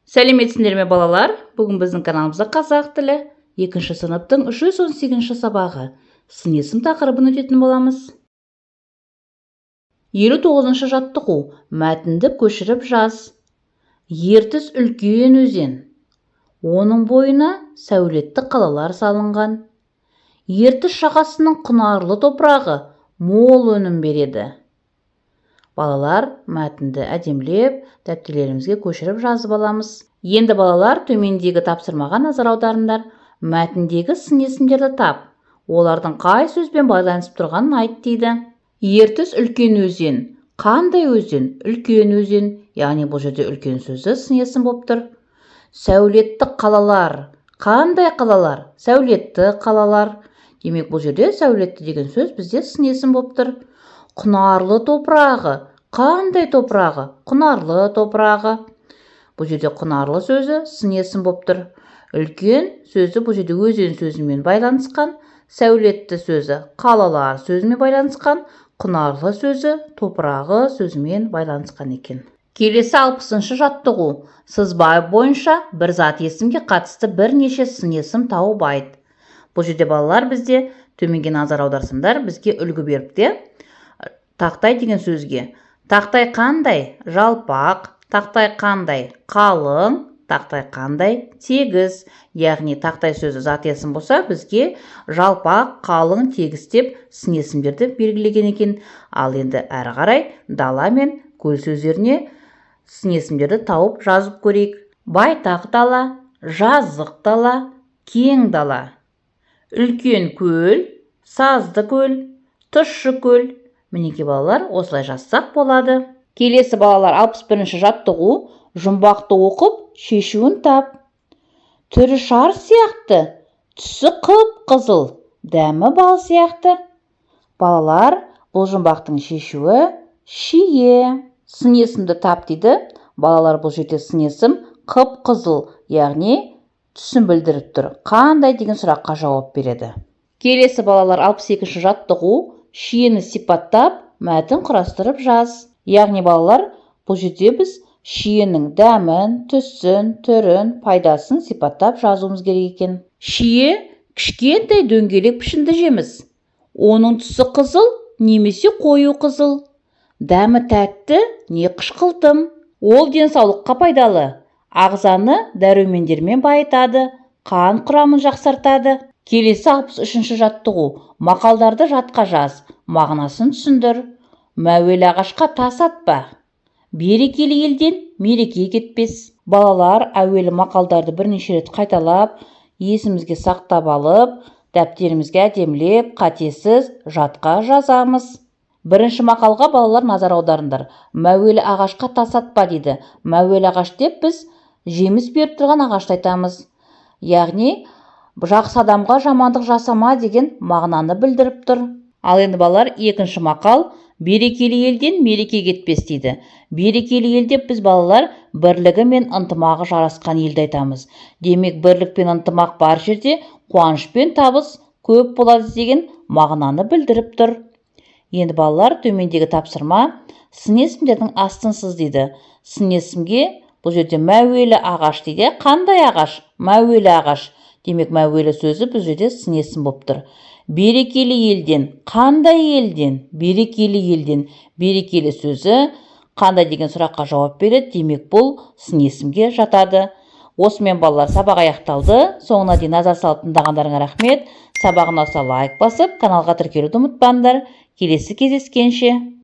Сәлеметсіңдер ме, балалар! Бүгін біздің каналымызда қазақ тілі екінші сыныптың 118 сабағы, сын есім тақырыбын өтетін боламыз. 59 жаттығу. Мәтінді көшіріп жаз. Ертіс – үлкен өзен. Оның бойына сәулетті қалалар салынған. Ертіс жағасының құнарлы топырағы мол өнім береді. Балалар, мәтінді әдемілеп дәптерлерімізге көшіріп жазып аламыз. Енді, балалар, төмендегі тапсырмаға назар аударыңдар. Мәтіндегі сын есімдерді тап, олардың қай сөзбен байланысып тұрғанын айт дейді. Ертіс – үлкен өзен. Қандай өзен? Үлкен өзен. Яғни бұл жерде «үлкен» сөзі сын есім болып тұр. Сәулетті қалалар. Қандай қалалар? Сәулетті қалалар. Демек, бұл жерде «сәулетті» деген сөз бізде сын есім болып тұр. Құнарлы топырағы. Қандай топырағы? Құнарлы топырағы. Бұл жерде «құнарлы» сөзі сын есім болып тұр. «Үлкен» сөзі бұл жерде «өзен» сөзімен байланысқан, «сәулетті» сөзі «қалалар» сөзімен байланысқан, «құнарлы» сөзі «топырағы» сөзімен байланысқан екен. Келесі 60 жаттығу. Сызба бойынша бір зат есімге қатысты бірнеше сын есім тауып айт. Бұл жерде, балалар, бізде төменге назар аударсаңдар, бізге үлгі беріпті. «Тақтай» деген сөзге: тақтай қандай? Жалпақ. Тақтай қандай? Қалың. Тақтай қандай? Тегіс. Яғни «тақтай» сөзі зат есім болса, бізге жалпақ, қалың, тегіс деп сын есімдерді белгілеген екен. Ал енді әрі қарай «дала» мен «көл» сөздеріне сын есімдерді тауып жазып көрейік. Байтақ дала, жазық дала, кең дала, үлкен көл, сазды көл, тұщы көл. Мінекей, балалар, осылай жазсақ болады. Келесі, балалар, 61 жаттығу. Жұмбақты оқып, шешуін тап. Түрі шар сияқты, түсі қып-қызыл, дәмі бал сияқты. Балалар, бұл жұмбақтың шешуі – шие. Сын есімді тап дейді. Балалар, бұл жерде сын есім «қып-қызыл», яғни түсін білдіріп тұр, «қандай» деген сұраққа жауап береді. Келесі, балалар, 62 жаттығу. Шиені сипаттап, мәтін құрастырып жаз. Яғни, балалар, бұл жерде біз шиенің дәмін, түсін, түрін, пайдасын сипаттап жазуымыз керек екен. Шие – кішкентай дөңгелек пішінді жеміс. Оның түсі қызыл немесе қою қызыл. Дәмі тәтті не қышқылтым. Ол денсаулыққа пайдалы, ағзаны дәрумендермен байытады, қан құрамын жақсартады. Келесі 63 жаттығу. Мақалдарды жатқа жаз, мағынасын түсіндір. Мәуелі ағашқа тас атпа. Берекелі елден мереке кетпес. Балалар, әуелі мақалдарды бірнеше рет қайталап, есімізге сақтап алып, дәптерімізге әдемілеп, қатесіз жатқа жазамыз. Бірінші мақалға, балалар, назар аударыңдар. «Мәуелі ағашқа тас атпа» дейді. Мәуелі ағаш деп біз жеміс беріп тұрған ағашты айтамыз. Яғни жақсы адамға жамандық жасама деген мағынаны білдіріп тұр. Ал енді, балалар, екінші мақал: «Берекелі елден мереке кетпес» дейді. Берекелі ел деп біз, балалар, бірлігі мен ынтымағы жарасқан елді айтамыз. Демек, бірлік пен ынтымақ бар жерде қуаныш пен табыс көп болады деген мағынаны білдіріп тұр. Енді, балалар, төмендегі тапсырма: сын есімдердің астын сыз дейді. Сын есімге бұл жерде «мәуелі ағаш» дейді. Қандай ағаш? Мәуелі ағаш. Демек, «мәуелі» сөзі бұл жерде сын есім болып тұр. «Берекелі елден». Қандай елден? Берекелі елден. «Берекелі» сөзі «қандай» деген сұраққа жауап береді. Демек, бұл сын есімге жатады. Осымен, балалар, сабақ аяқталды. Соңына дейін назар салып тыңдағандарыңа рахмет. Сабақ ұнаса, лайк басып, каналға тіркелуді ұмытпаңдар. Келесі кездескенше!